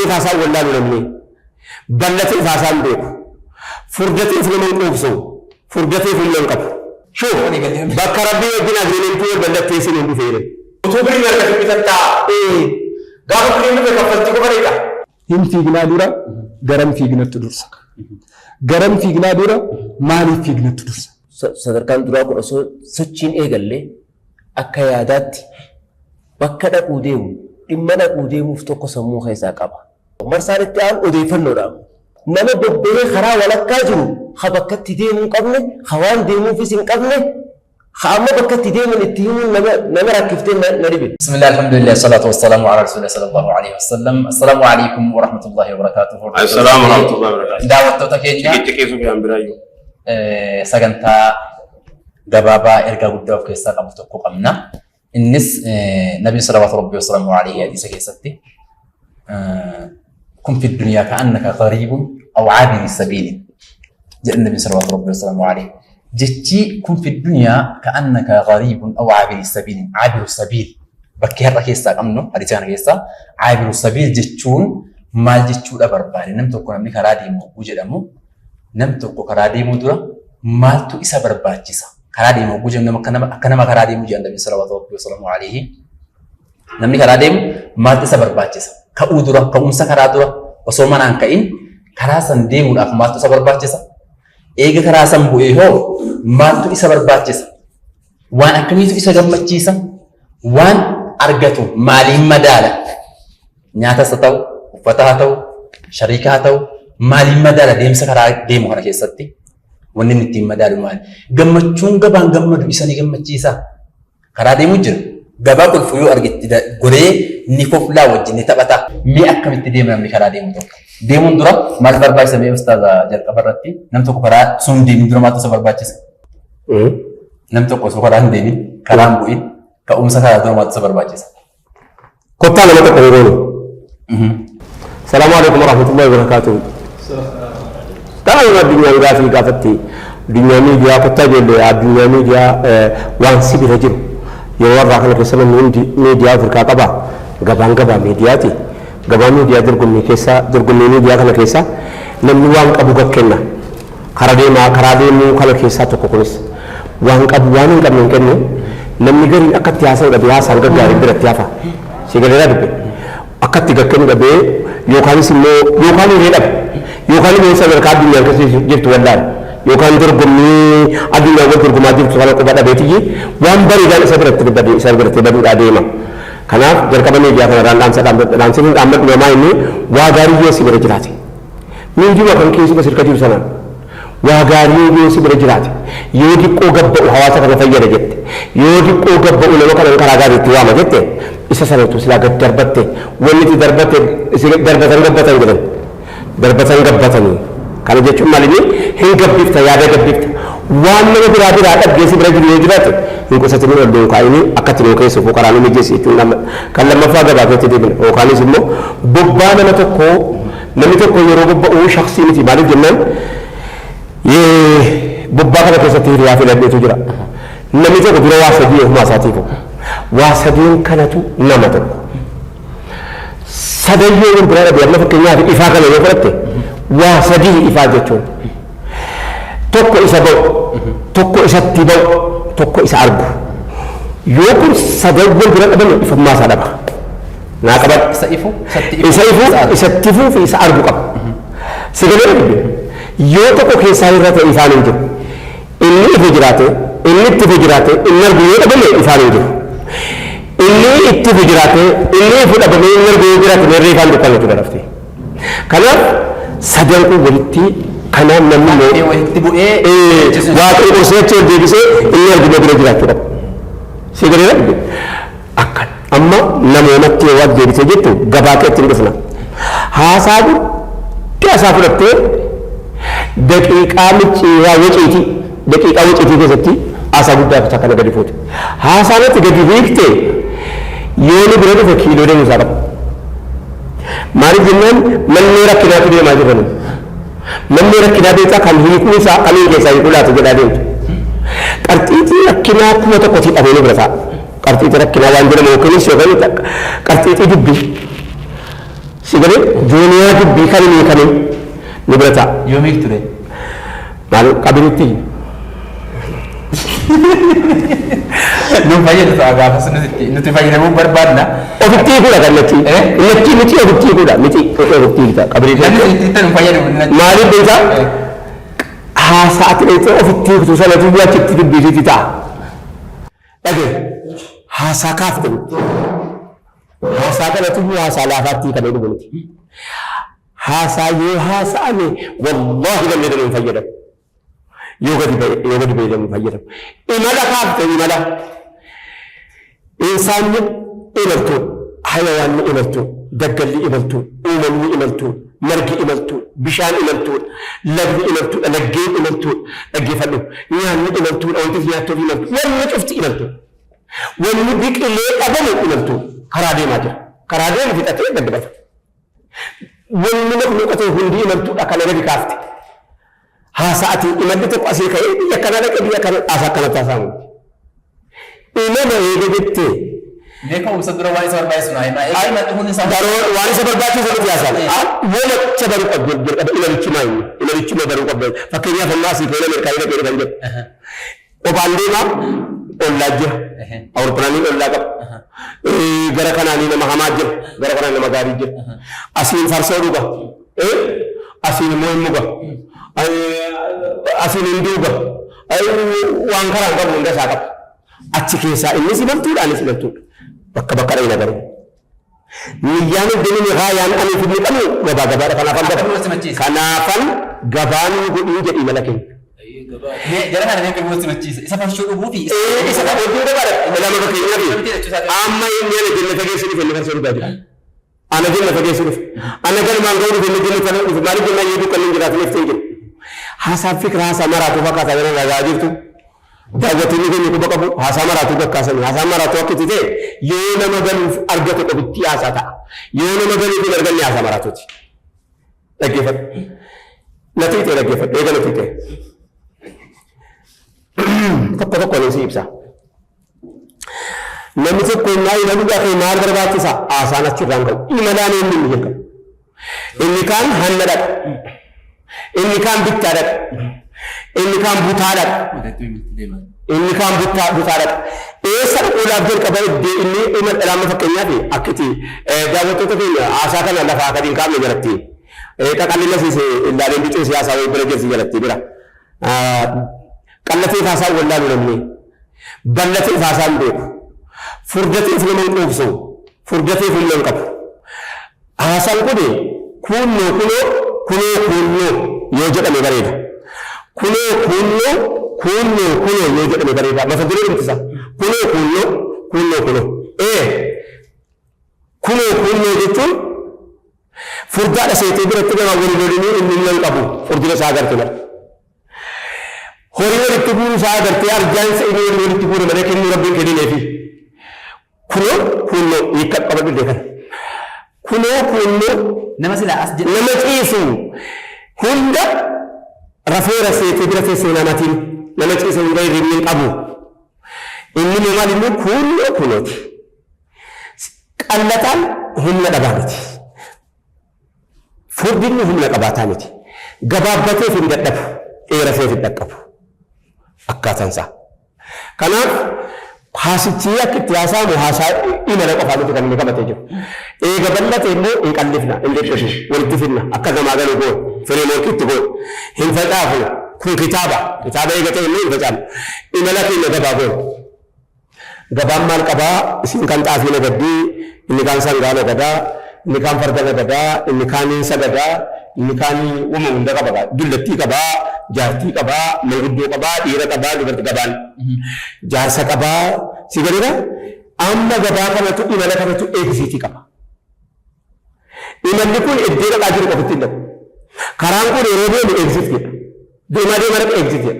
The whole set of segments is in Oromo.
Bal'atee haasaa wallaalu namni. Bal'atee haasaa hin beeku. Furdateef nama hin quubsu. Furdateef humna hin qabu. Shuf, bakka Rabbii wajjin agreementii wal mallatteessine hin dhufe jedhan. Utuu birrii hin argatin bitattaa? Gaafa birriin dhufe kaffaltii qofa dheeyxa? Hin fiignaa dura garam fiignattu dursa? Garam fiignaa dura maaliif fiignattu dursa? Sadarkaan duraa kun osoo sochiin eegalle akka yaadaatti bakka dhaquu deemu dhimma dhaquu deemuuf tokko sammuu keessaa qaba. Marsaan itti aanu odeeffannoodha. Nama bobba'ee karaa walakkaa jiru ka bakka itti deemuu hin qabne, ka waan deemuufis hin qabne, ka amma bakka itti deeman itti himuun nama nama rakkiftee na dhibe. Bismillah, alhamdulillah, salatu wassalamu ala rasulillah sallallahu alaihi wasallam. Assalamu alaikum wa rahmatullahi wa barakatuh. Assalaamu warahmatullahi wabarakatuh. Daawwattoota keenya Ciqitti Sufiyaan Biraayyuu. sagantaa gabaabaa ergaa guddaa of keessaa qabu tokko qabna. Innis Nabiin salawaatu rabbii wasalaamu alaihi hadiisa keessatti kun fi duniyaa ka'annaka gariibun aw caabiri sabiili jedhan Nabiin salawaatu rabbii wasalaamu alaihi. Jechi kun fi duniyaa ka'annaka gariibun aw caabiri sabiili, caabiru sabiil bakkee har'a keessaa qabnu hadiisa kana keessaa caabiru sabiil jechuun maal jechuudha barbaade? Nam tokko namni karaa deemu hogguu jedhamu, nam tokko karaa deemuu dura maaltu isa barbaachisa? Karaa deemu hogguu jennu akka nama karaa deemu jedhan Nabiin salawaatu rabbii wasalaamu alaihi. Namni karaa deemu maaltu isa barbaachisa? Ka'uu dura, ka'umsa karaa dura, osoo manaan ka'in karaa san deemuudhaaf maaltu isa barbaachisa? Eega karaa san bu'ee hoo maaltu isa barbaachisa? Waan akkamiitu isa gammachiisa? Waan argatu maaliin madaala? Nyaatas haa ta'u, uffata haa ta'u, shariika haa ta'u, maaliin madaala deemsa karaa deemu kana keessatti? Wanni inni ittiin madaalu maali? Gammachuun gabaan gammadu isa ni gammachiisa? Karaa deemu jira. Gabaa kolfu yoo argetti goree ni koflaa, wajjin ni taphata. Mee akkamitti deema namni karaa deemu tokko? Deemuun dura maal barbaachisa mee ustaaza? Jalqaba irratti nam tokko karaa sun deemuun dura maaltu isa barbaachisa? Nam tokko osoo karaa hin deemin, karaa hin bu'in, ka'umsa karaa dura maaltu isa barbaachisa? Kottaa nama tokko hin goonu. Salaamu alaikum warahmatullahi wabarakatuh. Ta'an addunyaan gaafii gaafatti, addunyaa miidiyaa kottaa, ijoollee addunyaa miidiyaa waan si bira jiru yeroo har'aa kana keessa namni hundi miidiyaa Afrikaa qaba. Gabaan gabaa miidiyaati. Gabaa miidiyaa dorgommii keessa, dorgommii miidiyaa kana keessa namni waan qabu gakkenna. Karaa deemaa, karaa deemuu kana keessaa tokko kunis waan qabu, waan hin qabne hin kennu. Namni gariin akka itti haasa'u dhabee haasaan gaggaariin biratti hafa. Si galeeraa dubbe. Akka itti gakkennu dhabee, yookaanis immoo yookaan hiree dhabe, yookaan immoo sadarkaa addunyaan keessa jirtu wallaala, yookaan dorgommii addunyaan wal dorgomaa jirtu kana quba dhabeetiyyi waan bareedaan isa biratti badee isa biratti baduudhaa deema. Kanaaf jalqaba miidiyaa kanarraan dhaamsa dhaamsanii dhaammadhu namaa inni waa gaarii yoo si bira jiraate. Miidiyuma kan keessuma sirka jiru sanaan waa gaarii yoo si bira jiraate, yoo diqqoo gabba'u hawaasa kana fayyada jette, yoo diqqoo gabba'u nama kanan karaa gaariitti waama jette, isa sanatu silaa gad darbatte, wanni itti darbatte darbatan gabbatan jedhan, darbatan gabbatanii. Kana jechuun maal? Inni hin gabbifta, yaada gabbifta. Waan nama biraa biraa dhabdee si bira jiru yoo jiraate hin qusatinin, ol deemu kaa'ini akka itti nuu keessufu karaa nu mijeessi jechuun. Kan lammaffaa gabaa keetti deebina, yookaanis immoo bobbaa nama tokkoo. Namni tokko yeroo bobba'u shaksii miti. Maaliif jennaan, bobbaa kana keessatti hiriyaa filadheetu jira. Namni tokko dura waa sadii ofumaa isaatiifu. Waa sadiin kanatu nama tokko. Sadayyoo wal biraa dhabe. Amma fakkeenyaaf ifaa kana yoo fudhatte, waa sadii ifaa jechuun. Tokko isa ba'u, tokko isatti ba'u, tokko isa argu. Yoo kun sadan wal bira dhabame ifummaa isaa dhaba. Naa qabadhu. Isa ifu, isatti ifu, isa ifu, isatti ifuu fi isa argu qaba. Si galee dubbi? Yoo tokko keessaa irra ta'e ifaan hin jiru. Inni ifu jiraate, inni itti ifu jiraate, inni argu yoo dhabame ifaan hin jiru. Inni itti ifu jiraate, inni ifu dhabame, inni argu yoo jiraate, meerree ifaan dukkana jechuudha lafti. Kanaaf sadan kun walitti, kanaaf namni immoo walitti bu'ee Waaqayyo gorsee achi ol deebisee inni argu bira jiraachuu qaba. Si galee dubbi? Akkan amma namoomatti yoo as deebisee jettu gabaa keetti hin dhufna. Haasaa guddaa isaa fudhattee daqiiqaa micciiraa waciitii, daqiiqaa waciitii keessatti haasaa guddaa isaa kana gadi fuute. Haasaa natti gadi hiikte yoo ni bira dhufe kiiloo deemuu isaa qaba. Maaliif jennaan, manneen rakkinaatu deemaa jirra nuyi. Manneen rakkinaa beektaa kan hiikuu isaa kamiin keessaa hiikuu laata jedhaa deemtu. Qarxiitii rakkinaa 1000tii dhabee nu bira ta'a. Qarxiitii rakkinaa waan jedhamu yookiinis yookaan qarxiitii dubbii. Si galee jooniyaa dubbii kan hin hiikamin ni bira ta'a. Yoom ture? Maal qabiritti? Nu fayyadu ta'a gaafas nuti fayyadamuu barbaadna. Ofitti hiikuudha kan natti. Natti miti ofitti hiikuudha miti ofitti hiikta qabirii Namni keessatti. itti nu fayyadamu. Maaliif beektaa? Haasaati dheessee ofitti hiiktu sanatu achitti dubbisitti ta'a. Dhagee haasaa kaafte miti. Haasaa kanatu haasaa laafaatti kan dhugu miti. Haasaa yoo haasa'ame wallaahi namni danuu hin fayyadamu. Yoo gadi ba'e yoo gadi ba'e namni fayyadamu. Imala kaafte imala. Insaanni imaltuu, hayawaanni imaltuu, daggalli imaltuu, uumamni imaltuu, margi imaltuu, bishaan imaltuu, lagni imaltuu, laggeen imaltuu, dhaggeeffadhu, nyaanni imaltuu, wanti nyaattuu imaltuu, wanni cufti imaltuu. Wanni biqilee dhabamu imaltuu karaa deemaa jira. Karaa deemu fixatee daddabata. Wanni makhluuqatee hundi imaltuudha kana gadi kaafte. Haasa'ati imalli tokko asii ka'ee biyya kana dhaqe biyya kana haasaa akkanatti haasa'amu. Imala eega jettee Mee ka'umsa dura waan isa barbaachisu naa himaa. Egaa imalli hundi isaa. Garuu waan isa barbaachisu miti haasa'an. Walacha baruu qabdu jalqaba imalichi maa inni imalichi ma baruu qabdu. Fakkeenyaaf ammaa asii ka'ee Ameerikaa dhaqee kan jedhu. Qophaan deemaa ollaa jira. Awurooppilaanii ollaa qaba. Gara kanaanii nama hamaa jira. Gara kanaan nama gaarii jira. Asiin farsoo dhuga. Asiin immoo hin muga. Asiin hin duuga. Waan karaan qabu hunda isaa qaba. Achi keessaa innis imaltuudha anis imaltuudha. Bakka bakka dhaqna garuu. Niyyaan iddoo gaayaan ani fi qabnu gabaa gabaadha. Kanaafan gabaa. Kanaafan gabaan godhuu jedhi imala keenya. Jara kana mee qabu simachiisa. Isa farshoo dhuguu fi Isa qabu hojii gabaadha. Lama fakkeenyaaf amma inni ana jannata geessu dhufe inni farsoo dhugaa jira. Ana jannata geessu dhufe. Ana galmaan ga'uu dhufe inni jannata dhufe. Maaliif jennaan yoo dukkanni hin jiraatneef ta'e jiru. Haasaan fikira haasaa maraatu fakkaata gara ragaa jirtu. Daawwattoonni keenya quba qabu haasaa maraatu gakkaasanii haasaa maraatu akka itti ta'e yoo nama galuuf argate qofitti haasaa ta'a. Yoo nama galuuf hin arganne haasaa maraatuuti. Dhaggeeffadhu. Na tuqxee dhaggeeffadhu. Eega na tuqxee. Tokko tokko ni si ibsa. Namni tokko innaa imaluu dhaqee maal barbaachisa? Haasaan achirraan ga'u. Imalaan eenyu inni jalqabu. Inni kaan hanna dhaqa. Inni kaan bittaa dhaqa. Inni kaan butaa dhaqa. Inni kaan butaa butaa dhaqa. Eessa dhaquudhaaf jalqaba iddoo inni ima dhalaa fakkeenyaaf akkiti daawwattoota keenya haasaa kana lafaa gadi hin kaafne jalatti. Qaqallina siise ilaaleen bicuu siyaasaa wayii bira jirti jalatti bira. Qallatee haasaa wallaalu namni. Ballatee haasaa hin beeku. Furdateef nama hin quubsu. Furdateef humna hin qabu. Haasaan kun kuunnoo kunoo kunoo kuunnoo yoo jedhame bareeda. Kunoo kuunnoo kuunnoo kunoo yoo jedhame bareeda. Mata duree dhumtisa. Kunoo kuunnoo kuunnoo kunoo. Kunoo kuunnoo jechuun furdaadha seetee biratti nama wal lolinii inni humna hin qabu. Furdina isaa agarte bara. Horii walitti guuruu isaa agartee arjaansa inni horii walitti guure malee kennuu rabbiin kennineefi. Kunoo kuunnoo hiikka qabadhu illee kana. Kunoo kuunnoo Nama silaa as jedhu. Nama ciisu hunda rafeera seetee bira teessee namatiin nama ciisu hunda hirribni hin qabu. Inni immoo maal inni kuunnoo kunooti. Qallataan humna dhabaa miti. Furdinni humna qabaataa miti. Gabaabbateef hin dadhabu, dheerateef hin dhaqqabu. Akkaataan isaa. Kanaaf haasichi akka itti haasa'amu haasaa imala qofaa miti kan inni qabatee jiru. Eega bal'ate immoo hin qallifna, hin dhiphisnu, walitti fidna, akka namaa galu goona, fireemoorkii itti goona, hin facaafnu, kun kitaaba, kitaaba eega ta'e immoo hin facaafnu. Imala keenya gabaa goona. Gabaan maal qabaa? Isin kan xaafii nagaddii, inni kaan sangaa nagadaa, inni kaan farda nagadaa, inni kaan sagadaa, inni kaan uumama hunda qaba. Dullattii qabaa, jaartii qabaa, manguddoo qabaa, dhiira qabaa, dubartii gabaan. Jaarsa qabaa, si galeera? Amma gabaa kanatu imala kanatu eegisiitii qaba. Imalli kun iddoo dhaqaa jiru qofitti hin dhaqu. Karaan kun yeroo deemu exit jedha. Deemaa deemaa dhaqa exit jedha.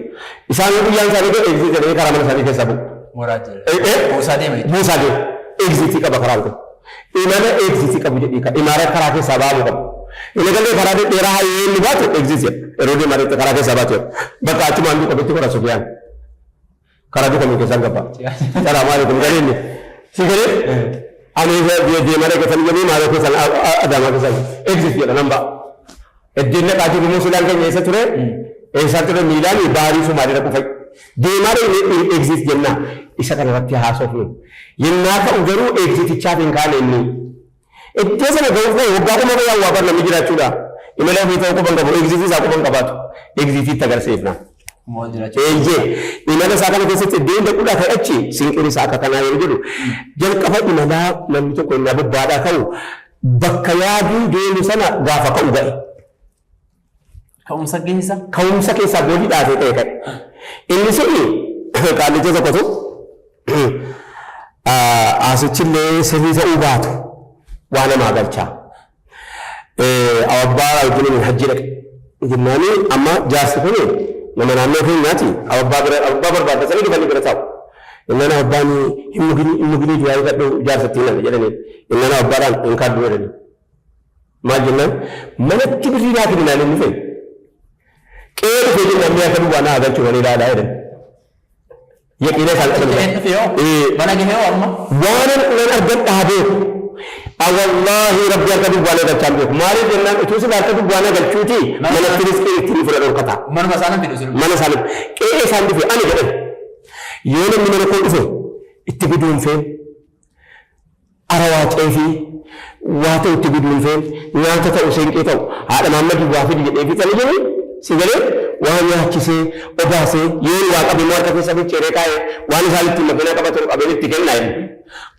Isaan guyyaan isaanii ga'e exit jedhanii karaa mana isaanii keessaa bu'u. Mooraa jira. Buusaa deema jechuudha. Buusaa deema. Exit qaba karaan kun. Imala exit qabu jedhii ka. Imaara karaa keessaa ba'amu qabu. Inni galee karaa dhedheeraa hayyee inni baatu exit jedha. Yeroo deemaa deemte karaa keessaa baatu jedha. Bakka achumaan duuka bitti kora Sufiyaan. Karaa duuka keessaan gabaa. Salaamu alaikum galee inni. Si galee? Ani deemaa dhaqeessanii jedhanii maal keessan Adaamaa keessan exit jedha nan ba'a. Iddeen dhaqaa jiru immoo silaan keenya eessa ture? Eessaan ture miilaan baarii Sumaalee dhaqu fa'i. Deemaa dhaqne exit jenna. Isa kana irratti haasofnu. Yennaa ta'u garuu exitichaaf hin kaane inni. Iddoo sana ga'uuf ga'e waggaa kuma ga'e hawaa bar namni jiraachuudha. Imala ofii ta'uu quban qabu eegzitii isaa quban qabaatu. Eegzitiitti agarsiifna. Eeyyee imala isaa kana keessatti iddoo hunda qudhaa ta'e achi sinqiin isaa akka kanaa yeroo jedhu jalqaba imalaa namni tokko innaa bobbaadhaa ka'u bakka yaaduu deemu sana gaafa ka'u ga'e. Ka'umsa keessa. Ka'umsa keessaa goolii dhaatee ta'e ka'e. Inni suni qaallicha tokkotu haasichillee sirrii ta'uu baatu waa namaa galchaa. Awabbaa wajjin hajji dhaqe. Jennaani amma jaarsi kun nama naannoo keenyaati awabbaa bira awabbaa barbaaddatanii dhufanii bira taa'u. Innaan awabbaan hin muginii hin muginii du'aa eegadhu jaarsatti hinan jedhanii. Innaan awabbaadhaan hin kaaddu jedhanii. Maal jennaan manatti birrii naa kenninaan inni dhufe. Qe'ee dhufe jennaan mi'a akka duwwaa naa galchuu malee ilaalaa jedhan. Yaqiina isaan qaban. Qe'ee dhufe yoo? Mana gahee hoo amma? Waan nan argadhaa beeku. Awwallaahi rabbi harka duwwaa na galchaan beeku. Maaliif jennaan utuu sila harka duwwaa na galchuuti manatti riskii ittiin fira dhorkata. Manuma isaa nan fidu siluma. Mana isaan qe'ee isaan dhufe ani jedhan. Yoo namni mana koo dhufe itti guduunfee Ara waa ceefii waa ta'u itti guduunfee nyaata ta'u seenqee ta'u haadha Maammadii waa fidi jedhee fixanii jiru si galee waa nyaachisee obaasee yoon waa qabe immoo harka keessa ficheeree kaa'ee waan isaan ittiin makiinaa qabatan qabeen itti kennaa jedhu.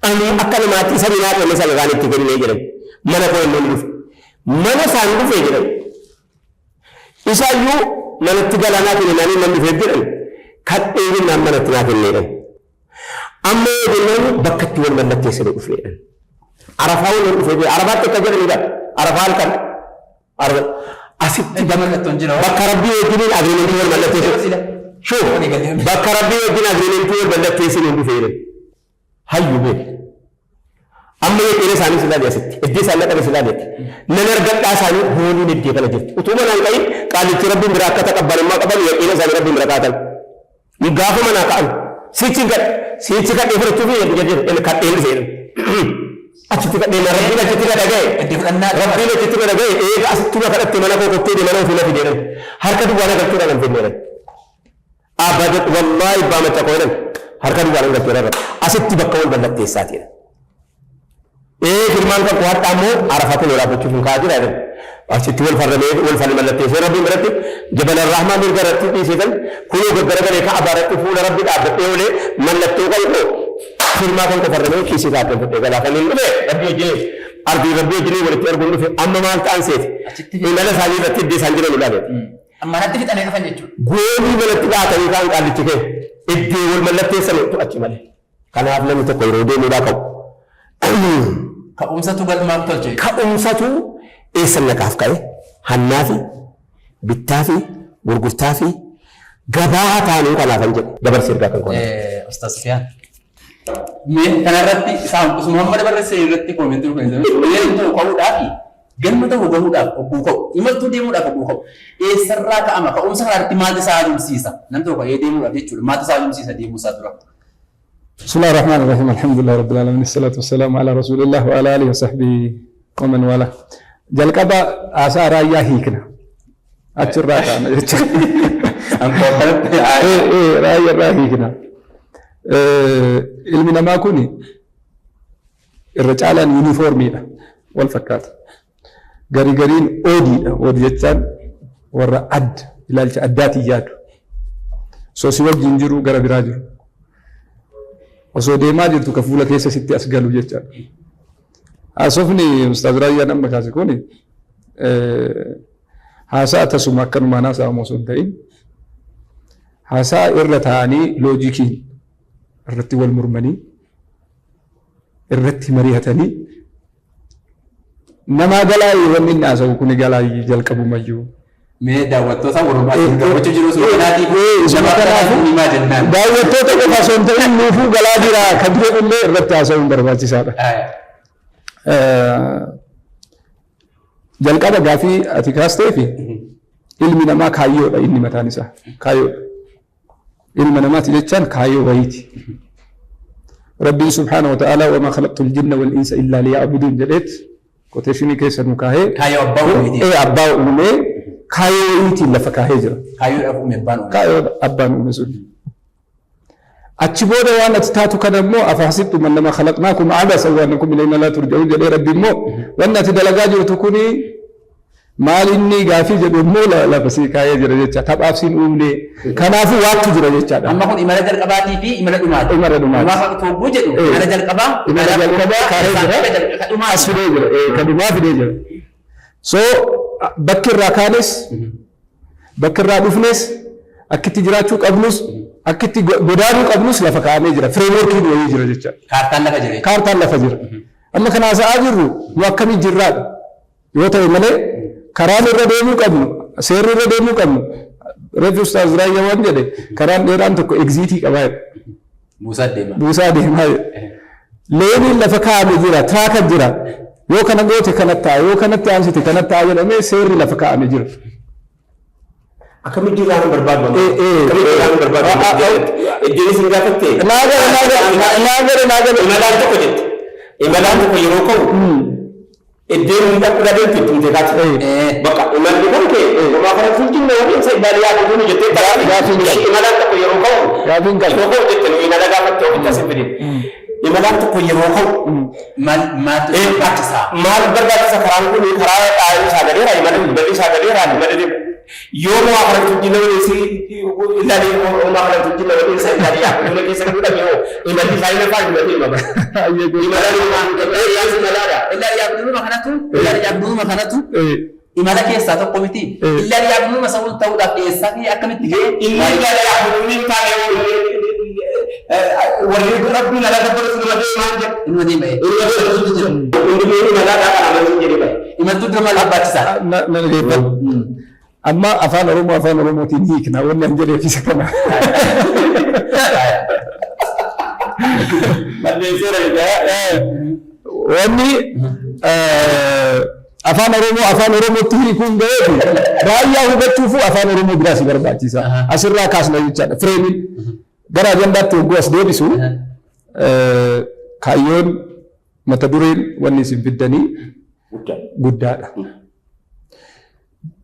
Ani akka namaatti isa minaa kenne sana isaan itti kennee jedhan mana koo inni dhufe mana isaan dhufe jedhan isaayyuu manatti galaa naa kenne naanii nan dhufeef jedhan kadhee jennaan manatti naa kennee jedhan. Amma yoo jennaan bakka itti wal mallatteessine dhufne jedhan. Arafaa waliin dhufee jira. Arafaatti akka jedhanidha. Arafaa halkan. Asitti bakka Rabbii wajjiniin agreementii wal mallatteessine. Shuu bakka Rabbii wajjin agreementii wal mallatteessine dhufe jedhan. Hayyu beek. Amma yoo isaanii si ilaali asitti. Iddoo isaan dhaqan si ilaali. Nan argadhaa isaanii hooliin iddoo kana jirti. Utuu manaan qayin qaalichi Rabbiin biraa akka taqabbalummaa qaban yaqiina isaanii Rabbiin bira kaatan. Gaafa manaa ka'an siichi kadhe siichi kadhee fudhachuu fi jedhu jedhu kadhee dhufe jedhu. Achitti kadhee na rabbiin achitti na dhaga'e. Itti fudhannaa Rabbiin achitti na dhaga'e eega asitti na kadhatte mana koo kottee mana ofii na fide jedhan. Harka duwwaa na galchuudhaan hin fidne jedhan. Abadan wallaahi abbaa macca koo jedhan harka duwwaa na galchuudhaan asitti bakka wal mallatteessaati jedhan. Ee firmaan kan koo hadhaa immoo Arafaa kunoo dhaabbachuuf hin ka'aa jira jedhan. Achitti wal farramee wal farri mallatteessee Rabbiin biratti Jabal Arrahmaan mirga irratti dhiisee kunoo gaggaragalee Ka'abaa irratti fuula Rabbi dhaabbadhee oolee mallattoo kan koo firmaa kan koo farramee kiisii isaa akka fudhee galaa kan hin dhufe Rabbi wajjin ardii Rabbi wajjin walitti arguun dhufe amma maal ta'an seete imala isaanii irratti iddoo isaan jiran ilaale. Manatti fixanii dhufan jechuudha. Goolii manatti dhaatanii ka'an qaallichi kee iddoo wal mallatteessan achi malee. Kanaaf namni tokko yeroo deemuudhaa qabu. Ka'umsatu galmaaf tolche. Ka'umsatu eessan naqaaf ka'e hannaa fi bittaa fi gurgurtaa fi gabaa taanuu kanaaf kan jedhu dabarsi ergaa kan qoodatu. Ustaz Sufiyaan. Mee kanarratti isaan Muhammad barreesse irratti koomentii nu kennan. Mee ta'u ka'uudhaaf galma ta'u gahuudhaaf ogguu ka'u imaltuu deemuudhaaf ogguu ka'u eessarraa ka'ama ka'umsa kanarratti maaltu isaa adeemsiisa namni tokko ka'ee deemuudhaaf jechuudha maaltu isaa adeemsiisa deemuu isaa dura. بسم الله الرحمن الرحيم الحمد لله رب العالمين الصلاة والسلام على رسول الله وعلى آله وصحبه ومن والاه jalqaba haasaa raayyaa hiikna achirraa kaana jechuudha. Raayyaa irraa hiikna. Ilmi namaa kun irra caalaan yuunifoormiidha wal fakkaata. Garii gariin oodiidha. Oodii jechaan warra adda ilaalcha addaatiin yaadu. Osoo si wajjin jiru gara biraa jiru. Osoo deemaa jirtu ka fuula keessa sitti as galu jechaadha. Haasofni Ustaaz Raayyaan amma kaase kun haasaa tasuma akkanumaan haasa'amu osoo hin ta'in haasaa irra taa'anii loojikiin irratti wal murmanii irratti mari'atanii namaa galaa wanni inni haasa'u kun galaa jalqabumayyuu. Mee daawwattoota walumaa gammachuu jiru sun kanaatiif Isuma nama kanaafuu kanaaf himaa jennaan. Daawwattoota qofa osoo hin ta'in nuufuu galaa jira kan jedhullee irratti haasa'uun barbaachisaadha. Jalqaba gaafii ati kaastee fi ilmi namaa kaayyoodha inni mataan isaa kaayyoodha. Ilma namaati jechaan kaayyoo wayiiti. Rabbiin سبحانه وتعالى وما خلقت الجن والإنس إلا ليعبدون jedheet quotationii keessa nu kaahee. Kaayyoo abbaa uumeeti. Ee, abbaa uumee kaayyoo wayiitiin lafa kaahee jira. Kaayyoodhaaf uume abbaan uume. Kaayyoo abbaan uume sun. Achi booda waan ati taatu kana immoo أفحسبتم أنما خلقناكم عبثا وأنكم إلينا لا ترجعون jedhee Rabbi immoo wanni ati dalagaa jirtu kuni maal inni gaafii jedhu immoo lafa sii kaayee jira jecha, taphaaf siin uumne, kanaafuu waattu jira jechaadha. Amma kun imala jalqabaatii fi imala dhumaati. Imala dhumaati. Dhumaa kan tobbuu jedhu imala jalqabaa. Imala jalqabaa kaayee jira. Dhumaa. As fidee jira. Kan dhumaa fidee jira. So bakki irraa kaanes, bakki irraa dhufnes, akkitti jiraachuu qabnus, akkitti godaanuu qabnus lafa kaa'amee jira. Frameworkiin wayii jira jechaadha. Kaartaan lafa jira. Kaartaan lafa jira. Amma kan haasa'aa jirru nu akkamii jirraadha. Yoo ta'e malee karaan irra deemuu qabnu, seerri irra deemuu qabnu, reefi Ustaaz Raayyaa waan jedhe, karaan dheeraan tokko exitii qabaa jedhe. Buusaa deema. Buusaa deemaa jedhe. Laneiin lafa kaa'ame jira, tracka jira. Yoo kana goote kanatti ta'a, yoo kanatti aansite kanatti ta'a jedhamee seerri lafa kaa'ame jira. Akkamitti jiraan barbaadu? Akkamitti jiraan barbaadu? Iddoo isin gaafatte. Naa gale, naa gale, naa gale, naa gale. Imalaan tokko jette. Imalaan tokko yeroo ka'u iddoo hin dhaqu dhabeetti ittiin teekaati. Bakka imalli kan kee homaa kana tuljinna waliin isa ilaalee yaadu jettee Gaafiin qabu. Imalaan tokko yeroo ka'u Gaafiin qabu. yeroo ka'u jette nuyi nala gaafatte ofitti asin fidin. Imalaan tokko yeroo ka'u Maal maaltu barbaachisaa? Maal barbaachisa? Karaan kun karaa isaa gadeera, imalli isaa gadeera, imalli deemu. Yoo homaa kana tuljinna waliin si ilaalee homaa kana tuljinna waliin isa ilaalee yaadu keessa kan dhaqe hoo imalli isaa hin afaan imalli hima. Imalaan imalaadha. إلا ليعبدون kanatu إلا ليعبدون kanatu imala keessaa tokko miti. إلا ليعبدون sa'uun ta'uudhaaf eessaa fi akkamitti ka'e? Inni إلا ليعبدون taa'ee warri Rabbiin ala gabbaratu nama deemaa jedha. Inuma deema. Hundi imalaadhaa kan amantiin jedhee bahe. Imaltuu dura maal barbaachisaa? Na dhaggeeffadhu. Amma afaan Oromoo afaan Oromootiin hiikna, wanni an jedheef isa kana. Malleesseera jechuudha. Wanni afaan Oromoo afaan Oromootti hiikuun ga'eefi raayyaa hubachuufu afaan Oromoo biraa si barbaachisa. Asirraa kaasna jechaadha. Frameiin gara ajandaatti yogguu as deebisu, kaayyoon mata dureen wanni isin fiddanii guddaadha.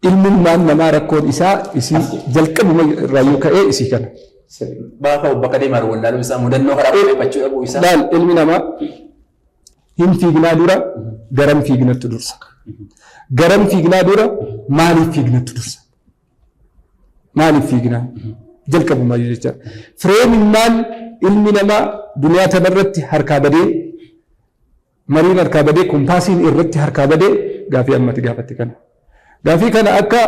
Ilmummaan namaa rakkoon isaa isii jalqabuma irraayyuu ka'ee isii kana. Bakka bakka deemaa wallaaluu isaa, mudannoo karaa qopheeffachuu dhabuu isaa. Laal, ilmi namaa hin fiignaa dura garam fiignattu dursa. Garam fiignaa dura maaliif fiignattu dursa? Maaliif fiignaa? Jalqabumaa jecha. Frameimmaan ilmi namaa duniyaa tanarratti harkaa badee, mariin harkaa badee, compassiin irratti harkaa badee gaafii ammati gaafatte kana. Gaafii kana akka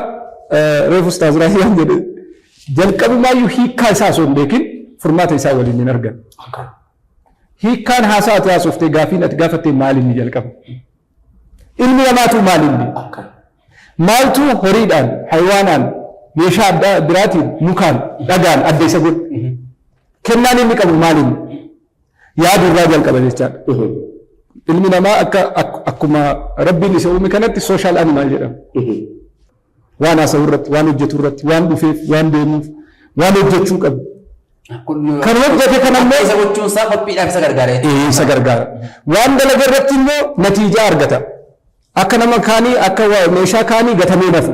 reefu Ustaaz Raayyaan jedhe jalqabumaayyuu hiikkaa isaa osoo hin beekin furmaata isaa waliin hin argan. Hiikkaan haasaa ati haasoftee, gaafiin ati gaafatte maal inni jalqaba? Ilmi namaatu maal inni? Maaltu horiidhaan, haywaanaan, meeshaa adda biraatiin, mukaan, dhagaan adda isa godhe? Kennaan inni qabu maal inni? Yaadu irraa jalqaba jechaadha. Ilmi namaa akka akkuma Rabbiin isa uume kanatti social animal jedhama. Waan haasa'u irratti, waan hojjetu irratti, waan dhufeef, waan deemuuf, waan hojjechuu qabu. Kan hojjete kan ammoo Isa gochuun isaa qophiidhaaf isa gargaara. Isa gargaara. Waan dalaga irratti immoo natiijaa argata. Akka nama kaanii, akka meeshaa kaanii gatamee nafu.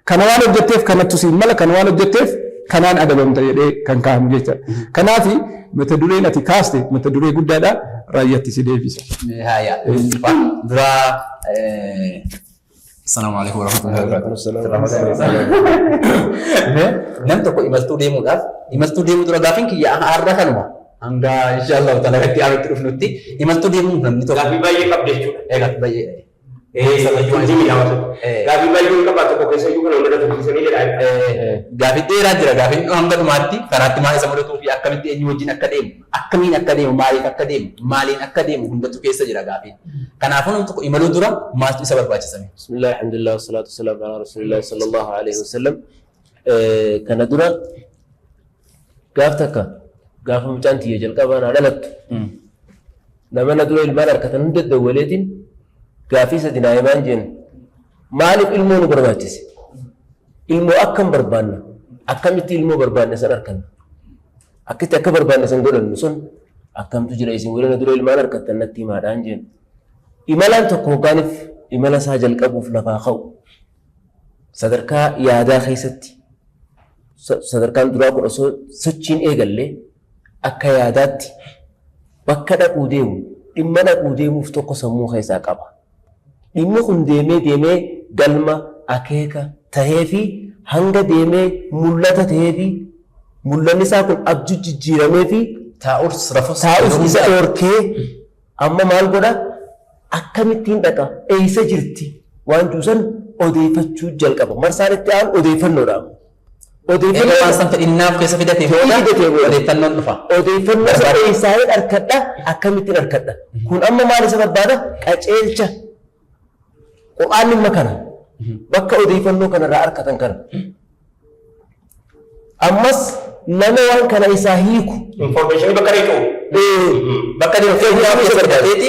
Kana waan hojjetteef kanattu siin mala, kana waan hojjetteef kanaan adabamta jedhee kan kaa'amu jechaadha. Kanaaf mata dureen ati kaaste mata duree guddaadha, raayyaatti si deebisa. Haya. Dura, السلام عليكم ورحمة الله وبركاته. Nam tokko imaltuu deemuudhaaf, imaltuu deemuu dura gaafiin kiyya har'a kanuma. Hanga إن شاء الله تعالى itti aanutti dhufnutti imaltuu deemuuf namni tokko. Gaaffii baay'ee qabdi jechuudha. Gaaffii baay'ee. Gaaffii baay'ee qaba, tokko keessa iyyuu kana hunda tursiisanii jedha. Gaaffii dheeraa jira. Gaaffiin hanga dhumaatti karaatti maal isa mudatuu fi akkamitti, eenyu wajjin akka deemu, akkamiin akka deemu, maaliif akka deemu, maaliin akka deemu hundatu keessa jira gaaffiin. Kanaafuu namni tokko imaluu dura maaltu isa barbaachisame? بسم الله، الحمد لله، والصلاة والسلام على رسول الله صلى الله عليه وسلم. Kana dura gaaf takka gaafa mucaan tiyya jalqabaa naa dhalattu nama na dura ilmaan harkatan hunda dawwaleetiin gaafii sadi naa himaan jeen. Maaliif ilmoo nu barbaachise? Ilmoo akkam barbaanna? Akkamitti ilmoo barbaanne san arkanna? Akkitti akka barbaanne san godhannu sun Akkamtu jira isin warra dura ilmaan harkattan natti himaadhaan jeen. Imalaan tokko hoggaaniif imala isaa jalqabuuf lafaa ka'u sadarkaa yaadaa keessatti sadarkaan duraa kun osoo sochiin eegallee akka yaadaatti bakka dhaquu deemu dhimma dhaquu deemuuf tokko sammuu keessaa qaba. Dhimmi kun deemee deemee galma akeeka tahee fi hanga deemee mul'ata tahee fi mul'anni isaa kun abjuu jijjiiramee fi Taa'us rafus taa'us isa dhorkee amma maal godha akkamittiin dhaqa eessa jirti waan juusan odeeffachuu jalqaba. Marsaan itti aanu odeeffannoodha. Eega waan san fedhinnaaf keessa fidatee booda Fidatee booda. odeeffannoon dhufa. Odeeffannoo isa eessaayeen harkadha akkamittiin harkadha. Kun amma maal isa barbaada? Qaceelcha. Qur'aanni dhimma kana. Bakka odeeffannoo kanarraa harkatan kana. Ammas nama waan kana isaa hiiku. Information bakka reetu. Bakka deemu fedhinnaaf keessa fidateeti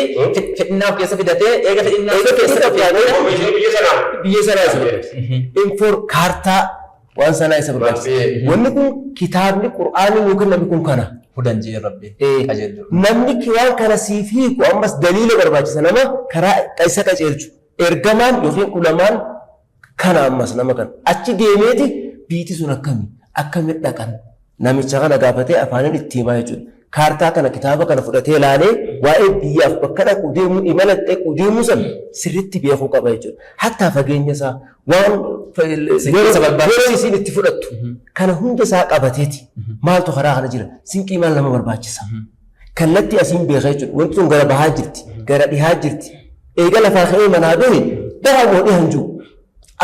fedhinnaaf keessa fidatee eega fedhinnaaf Eega keessa fedhii fidatee Information biyya sanaa. Biyya sanaa isa barbaachisa. Infor kaartaa waan sanaa isa barbaachisa. Wanni kun kitaabni Qur'aanni nuu kenname kun kana. Hudan jee Rabbi qajeelchu. Namni waan kana siif hiiku ammas daliila barbaachisa nama karaa isa qajeelchu. Ergamaan yookiin ulamaan kana ammas nama kana. Achi deemeeti biiti sun akkami akkami dhaqan namicha kana gaafatee afaaniin itti himaa jechuudha. Kaartaa kana kitaaba kana fudhatee ilaalee waa'ee biyyaaf bakka dhaqu deemuu imala dhaqu deemuu san sirriitti beekuu qaba jechuudha. Hattaa fageenya isaa waan Sinqii barbaachisa. yeroo isiin itti fudhattu kana hunda isaa qabateeti maaltu karaa kana jira sinqii maal nama barbaachisa. Kallattii asiin beeka jechuudha. Wanti sun gara bahaa jirti gara dhihaa jirti. Eega lafaa ka'ee manaa bahe baha moo dhiha hin jiru.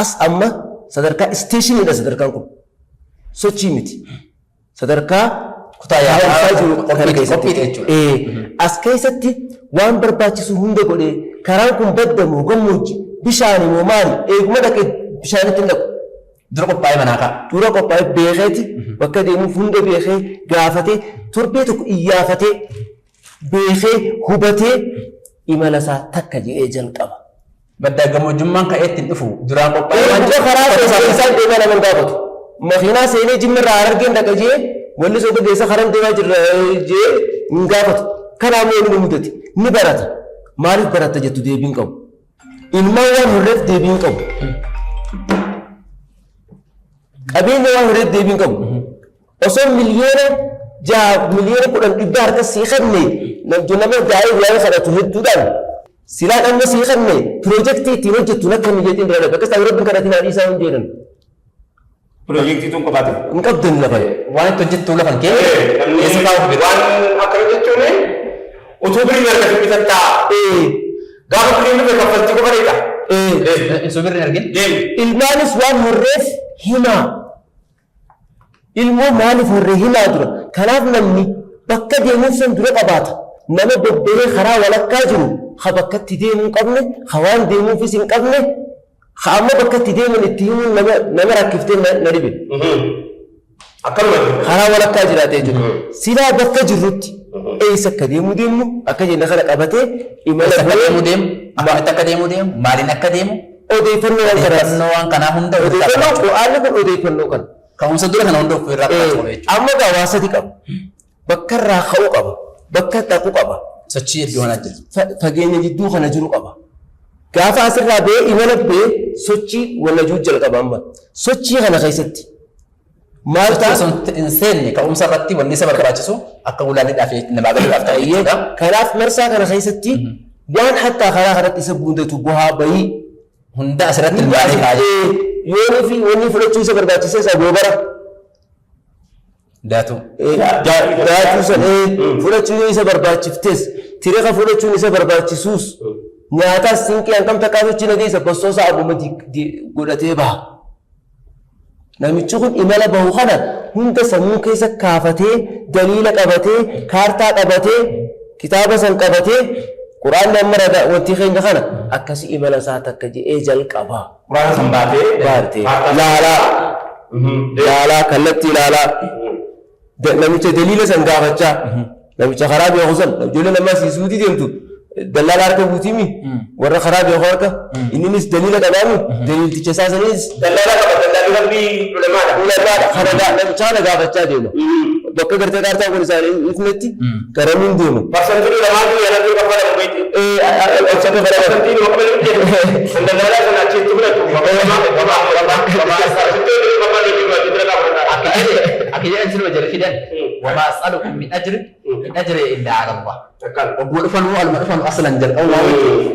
As amma sadarkaa isteeshiniidha sadarkaan kun. Sochii miti. Sadarkaa Kutaa yaadaa taa'umsaa jiru kana qophiiti keessatti. qophiiti jechuudha. As keessatti waan barbaachisu hunda godhee karaan kun badda moo gammoojji bishaan moo maali eeguma dhaqee bishaanitti hin dhaqu. Dura qophaa'ee manaa ka'a. Dura qophaa'ee beekeeti bakka deemuuf hunda beekee gaafatee torbee tokko iyyaafatee beekee hubatee imala isaa takka jedhee jalqaba. Baddaa gammoojjummaan ka'ee ittiin dhufu duraan qophaa'ee waan Eeguma karaa seenee isaan deemaa nama hin gaafatu. Makiinaa seenee jimma irraa harargeen dhaqa jee walli soba geessa karaan deemaa jirra jee hin gaafatu. Kanaafuu inni mudate ni barata. Maaliif baratta jettu deebiin qabu. Ilmaan waan horreef deebiin qabu. Qabeenya waan horreef deebiin qabu. Osoo 6 miliyoona 10 miliyoona dhibba harka sii kenne nama daa'ee guyyaa kadhatu hedduudhaan silaan amma sii kenne piroojeektii ittiin hojjettu nakka mijeetiin bira dhaqa. Akkasii rabbiin kadhatiin haadhi isaa hin jedhan. Piroojeektii tun qofaati. Hin qabdan lafa. Waan itti hojjettu lafan kee keessa kaa'uuf bira. Waan akkana jechuun utuu birrii argatu bitattaa. Gaafa birriin dhufe kaffaltii qofa dheedha. Osoo birri hin argin. Deemi. Ilmaanis waan horreef himaa. Ilmoo maaliif horree himaa dura. Kanaaf namni bakka deemuuf san dura qabaata. Nama bobba'ee karaa walakkaa jiru ha bakka itti deemuu hin qabne, ha waan deemuufis hin qabne, ha amma bakka itti deeman itti himuun nama rakkiftee na dhibe. Akkanuma. Karaa walakkaa jiraatee jiru. Silaa bakka jirrutti eessa akka deemuu deemnu akka jenne kana qabatee imala Eessa akka bahee deemuu deemu akkamitti akka deemuu deemu maaliin akka deemu odeeffannoo waan kanaati. Odeeffannoo waan kanaa hunda ofirraa Odeeffannoo qabaachuu. Qur'aanni kun odeeffannoo kana. Ka'umsa dura kana hunda ofirraa qabaachuu qaba jechuudha. Amma gaa waa sadi qaba. Bakka irraa ka'uu qaba. Bakka dhaqu qaba. Sochii iddoo kanaa jira. Fageenya jidduu kana jiru qaba. Gaafa asirraa ba'ee imala ba'ee sochii wallajuu jalqaba amma. Sochii kana keessatti maal Sochii ta'a? osoo hin seenne ka'umsa irratti wanni isa barbaachisu akka gulaalliidhaaf namaa galuudhaaf ta'u jechuudha. Kanaaf marsaa kana keessatti waan hattaa karaa kanatti isa gundatu bu'aa bayii Hunda asirratti ilmaalee kaa'ee. Yoonii fi wanni fudhachuu isa barbaachise isa goobara. Daatuu. Daatuu san fudhachuu yoo isa barbaachiftes tiriqa fudhachuun isa barbaachisuus nyaataas sinqii hangam takkaa sochii na geessa bossoosaa abbuma godhatee baha. Namichi kun imala bahu kana hunda sammuu keessa kaafatee daliila qabatee kaartaa qabatee kitaaba san qabatee Quraanni amma ragaa wanti keenya kana akkasii imala isaa takka jedhee jalqaba. Quraana san baatee. Baatee laalaa laalaa kallattii laalaa namicha daliila san gaafachaa namicha karaa beeku san ijoollee namaa siisuutii deemtu dallaala harka buutiimi warra karaa beeku harka inninis daliila qabaami daliilticha isaa sanis Dallaala qaba dallaalli rabbii ulamaadha. Ulamaadha kana namicha kana gaafachaa deema. Bakka gartee kaartaa kun isaanii hin ifnetti garamiin deema. Parsantiin lamaan kun yaadatu kaffalamu beekti. Parsantiin kaffalamu jedhu. Daldalaa sana achitti fudhatu. Akka jedhan sinuma jala fidan. وما أسألكم من أجر إن أجري إلا على الله. Obboo dhufanuu aluma dhufanu aslan jalqabu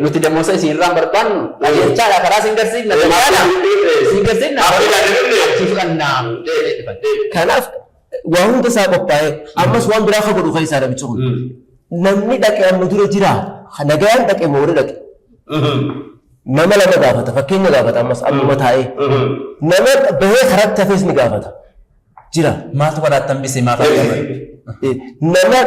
nuti dammosa isin irraan barbaannu qajeelchaadha karaa isin garsiifna daldala isin garsiifna achi fudhannaa. Kanaaf waa hunda isaa qophaa'ee ammas waan biraa akka godhu keessaa namichi kun. Namni dhaqe amma dura jira nagayaan dhaqe moo warri dhaqe. Nama lama gaafata fakkeenya gaafata ammas ammuma taa'ee. Nama bahee karatti hafes ni gaafata. Jira. Maaltu karaatti hambise maaf argama? Nama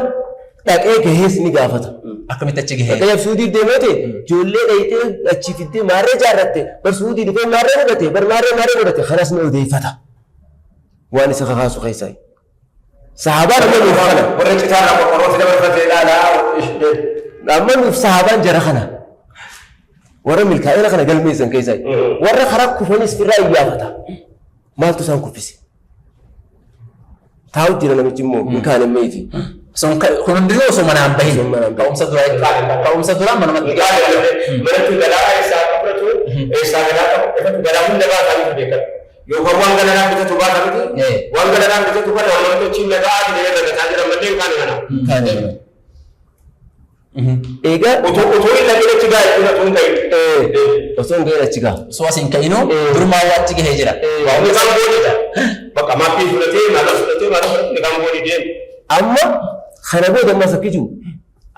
dhaqee gahees ni gaafata. Akkamitti achi gahee? Fakkeenyaaf Suudii deemee ta'e ijoollee dhayitee achi fiddee maarree jaarratte bar Suudii dhufee maarree godhate bar maarree maarree godhate kanas ni odeeffata. Waan isa kakaasu keessaa. Sahaabaan amma nuuf kana. Warra citaarraa qorqorrootti dabarfatee ilaalaa. Amma nuuf sahaabaan jara kana. Warra milkaa'ina kana galmeessan keessaa. Warra karaa kufanis firraa iyyaafata. Maaltu isaan kuffise? Taa'u jira namichi immoo hin kaane meeti. Kun hundinuu osoo manaan bahin. Osoo manaan bahin. Ka'umsa duraa jechuudha. Ka'umsa duraa manumatti. Manatti galaa eessaa akka fudhatu eessaa galaa akka fudhatu galaa hunda baataa miti beekatu. Yookaan waan galanaan bitatu baata miti. Waan galanaan bitatu kana wantoota achiin nagaa jedhee irra jiran malee hin kaane kana. Egaa Utuu hin dhaqin achi ga'a jechuudha utuu hin ta'in. Osoo hin gahin achi ga'a. Osoo asiin ka'inuu durumaa waa achi gahee jira. Inni kan boodidha. Bakka maappii fudhatee maallaqa fudhatee maallaqa fudhatee kan boodii deemu. Amma kana booda ammas akka jiru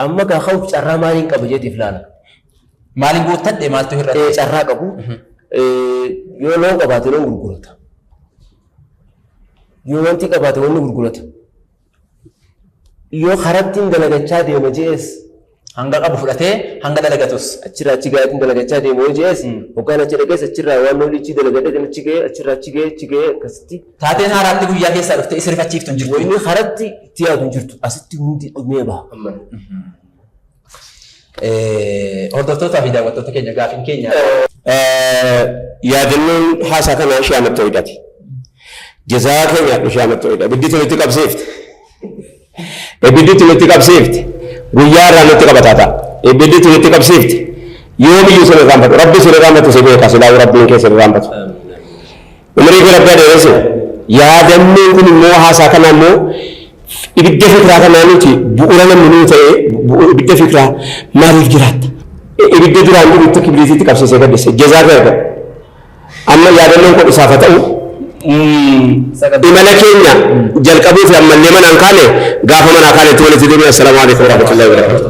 amma gaa ka'uuf carraa maaliin qaba jeetiif ilaala. Maaliin guuttadhe maaltu hir'ate? Carraa qabu yoo loon qabaate loon gurgurata. Yoo wanti qabaate wanni gurgurata. Yoo karattiin dalagachaa deema jees Hanga qabu fudhatee hanga dalagatus. Achirraa achi ga'eetiin dalagachaa deema yoo jees hoggaan achi dhaqees achirraa waan loon achi dalagadhe achi ga'ee achirraa achi ga'ee achi ga'ee akkasitti. Taateen haaraatti guyyaa keessaa dhuftee isa rifachiiftu hin jirtu. Wanni karatti itti yaadu hin jirtu asitti hundi dhumee baha. Hordoftootaa fi daawwattoota keenya gaafiin keenya. Yaadannoon haasaa kanaa ishee amatti hoidhati. Jazaa keenya ishee amatti hoidha. Ibiddi nutti qabsiifte. Ibiddi nutti qabsiifte. Guyyaa irraa nutti qabataa ta'a. Ibiddi nutti qabsiifte. Yoomiyyuu sin irraanfatu. Rabbi sin irraanfatu si beeka. Silaa Rabbiin kee sin irraanfatu. Umrii kee Rabbi adeemsi. Yaadannoon kun immoo haasaa kana immoo ibidda fikiraa kanaa nuti bu'uura namni nuu ta'e ibidda fikiraa maaliif jiraatta? Ibidda duraan jirutti kibriitiitti qabsiisee gaddise. Jazaa kee argata. Amma yaadannoon kun isaaf haa ta'u. Imala keenya jalqabuu fi ammallee manaan kaane gaafa manaa kaane itti walitti deebiin. Assalaamu alaikum warahmatullahi wabarakatuh.